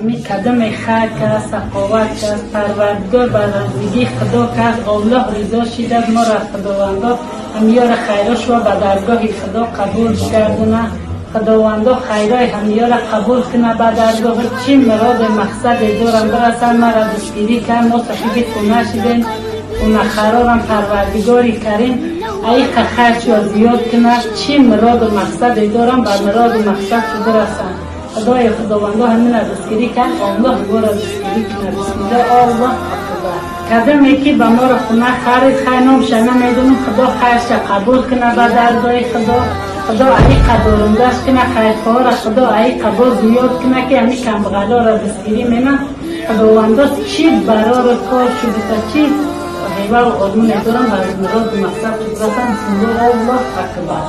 Кадаме хайр кард, саховат кард, Парвардигор ба разигии Худо кард, Аллоҳ ризо шидад. Моро Худовандо ҳамиёра хайрошва ба даргоҳи Худо қабул бигардона. Худовандо хайрои ҳамиёра қабул куна. Ба даргоҳи чӣ муроду мақсаде дорам, бирасам. Мара дастгирӣ кард, мо соҳиби хона шидем. Хонахарорам Парвардигори Карим аиқа хайршо зиёд кунад. Чӣ муроду мақсаде дорам, ба муроду мақсад бирасам. Худои Худовандо ҳамина дастгирӣ кард, Аллоҳ моро дастгирӣ кунад. Бисмиллоҳ, Аллоҳ акбар. Кадаме ки ба моро хона харид, хайр, номша намедонам, Худо хайрша қабул кунад ба даргоҳи Худо. Худо аиқа дорумдаш кунад, хайрхоҳро Худо аиқа боз зиёд кунад, ки ҳами камбағалоро дастгирӣ менад. Худовандо чӣ барору кор шудита, чӣ ҳеваву озмуне дорам, ба муроду мақсад бирасам. Бисмиллоҳ, Аллоҳ акбар.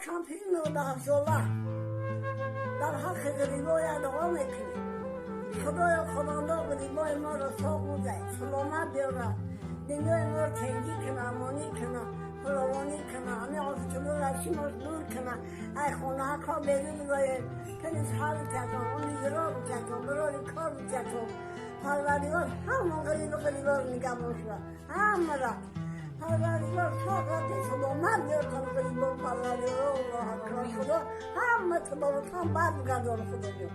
Кампир 97 сола дар ҳаққи ғарибоя дуо мекунем. Худоё, Худондо, ғарибои моро соғ бузай, саломат биёрад, дунёи моро тенҷӣ куна, амонӣ куна, фаровонӣ куна, ҳами офатулло шимош дур куна. Ай хонаҳако берун бироем, тани саҳари чатон, умидро бичатон, бирори кор бичатон. Парвардигор ҳама ғарибу ғариборо нигаҳбон шуда, ҳамаро Парвардигор соғати саломат биёртон ғарибо. Парвардигор, Аллоҳ акбар, Худо ҳама таборутон бад бигардон, Худоҷон.